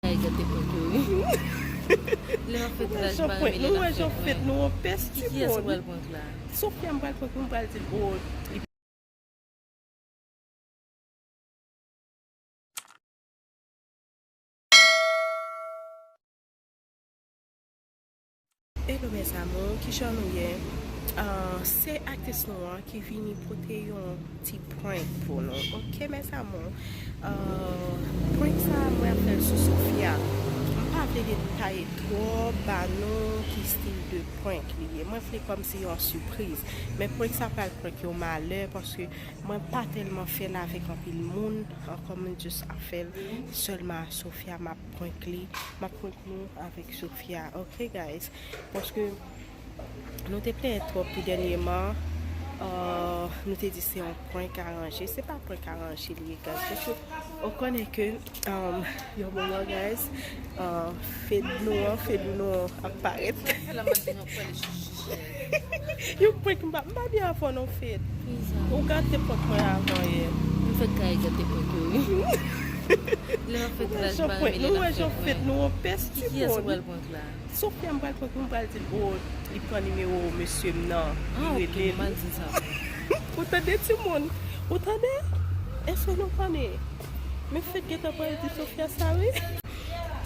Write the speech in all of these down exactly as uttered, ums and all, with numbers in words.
Ay, gade prank yo, wi. Lè w ap fè tiraj pa renmen lè l ap fèt, mwen. Nou wè jan w fèt, nou yon pès ti moun. Ki kiyès ou pral prank la? Sofia, m pral prank, m pral di l, oh, li Hello mes amours, kijan nou ye? Ah, se aktris nou an ki vini pote yon ti prank pou nou. Ok mes amours. Ah, prank sa mwen ap fè l sou Sofia. M pa vle detaye twòp ba nou ki stil de prank li ye. Mwen vle kòmsi yon sipriz. Men prank sa pral prank yon malè paske mwen pa tèlman fè l avèk anpil moun. Ankò mwen just ap fè l sèlman a Sofia, m ap prank li. M ap prank nou avèk Sofia, ok guys? Paske nou te plenyen twòp tou dènyèman. Ah, nou te di se yon prank aranje. Se pa prank aranje li ye, guys. Paske ou konnen ke, um, yon moman, guys, ah, Fed nou an, Fed nou an ap parèt. Yon prank m pa, m pa byen avè w non, Fed. Ou gate prank mwen avan yè. M fèk kare gate prank yo, wi. Lè w ap fè tiraj pa renmen lè l ap fèt, mwen. Nou wè jan w fèt, nou yon pès ti moun. Ki kiyès ou pral prank la? Sofia, m pral prank, m pral di l, oh, li pran nimewo mesye m nan, li rele l. Ah, ok, m mal di sa. Ou tande, timoun? Ou tande? Èske nou tande? Men Fed gentan pral di Sofia sa, wi.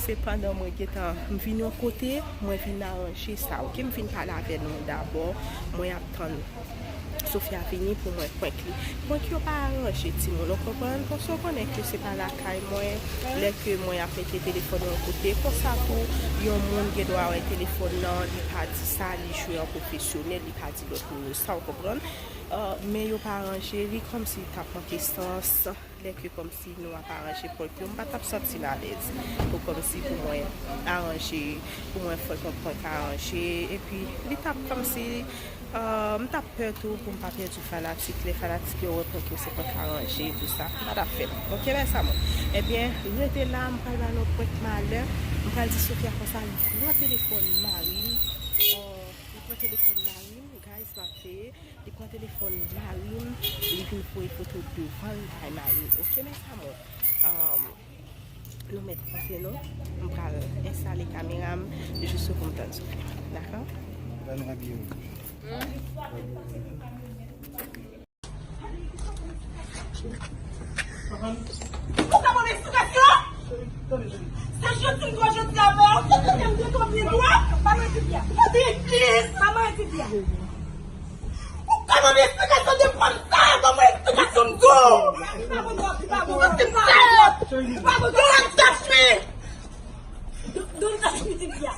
Se pandan mwen gentan, m vin yon kote, mwen vin aranje sa, ok? M vin pale avè nou dabò, mwen ap tann Sofia vini pou mwen prank li. Prank yo pa aranje, timoun, ou konprann? Paske w konnen ke se pa lakay mwen, lè ke mwen ap mete telefòn yon kote, konsa tou, yon moun gen dwa wè telefòn nan, li pa di sa, li jwe an pwofesyonèl, li pa di lòt moun yo sa, ou konprann? Ah, men yo pa aranje, li kòmsi li t ap manke sans. Lè ke kòmsi nou ap aranje prank yo, m pa t ap santi m alèz pou kòmsi pou mwen aranje, pou mwen fè yon prank aranje. Epi, li t ap kòmsi, ah, m t ap pè tou pou m pa pèdi fanatik. Lè fanatik yo wè prank yo se prank aranje, tou sa, m pa t ap fè l. Ok, mes amours? Ebyen, rete la, m pral ba nou prank malè. M pral di Sofia konsa, li pran telefòn mari m. Ah, li pran telefòn mari m, guys, m ap veye. Li pran telefòn mari m, li vin voye foto devan l bay mari m. Ok, mes amours? Um, nou mèt panse nou. M pral enstale kamera m jis pou m tann Sofia. Dakò? Ba nou abiye w. Ou ka ban m eksplikasyon? Se jodi m dwe jodi avè w. Ou te tande m de konbyen dwa? Ba mwen di byen. Ou te plis. Ba mwen di byen. Ou ka ban m eksplikasyon de fanm sa? Ban mwen eksplikasyon m di w. Ou pa bon, ou pa bon, ou pa bon. Don't touch me. Don't touch me, di byen.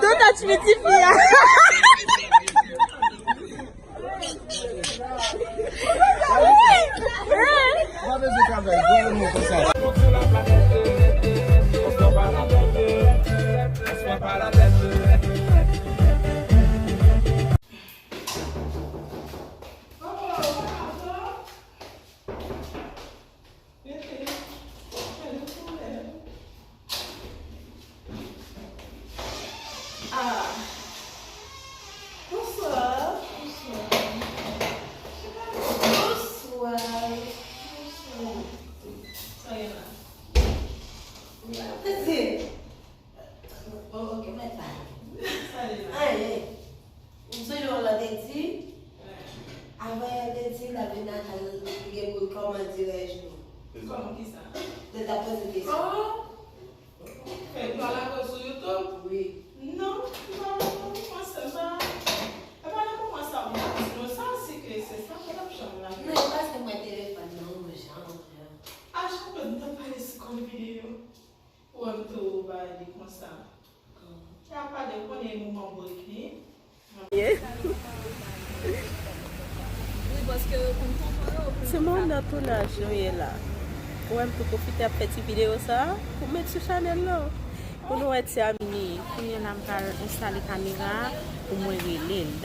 Don't touch me, tifi a. Ah. Bonswa. Bonswa. Bonswa. Bonswa. Sa gen la? Wi, la, pase. Bon, ok, mwen pale. Sa gen la? Anyen. Ou sonje yon lè te di, avan yè te di, l ap vin lakay li, li gen pou l, kòman dirèj nou? Kòman kisa? Li t ap poze kesyon. Oh! Fèk nou al akoz sou YouTube? Wi. Non, non, non, non, panse m pa. E pa nan moman sa m pa di nou sa, si ke se sa, pa t ap janm lage. Non, e paske m wè telefòn nan yon jan, yon jan. A Jean Claude, m t ap pale sou kòm videyo. Ou wè m tou bay li konsa. Kòman? E apa de konnen moman break li. Yeah. Wi, paske yo konn tonton yo. Se moman nan tounaj nou ye la. Ou wè m tou pwofite ap fè ti videyo sa a pou m met sou chanèl nan. Pou nou wè ti Amini. Kounye a la m pral enstale kamera a pou mwen rele l.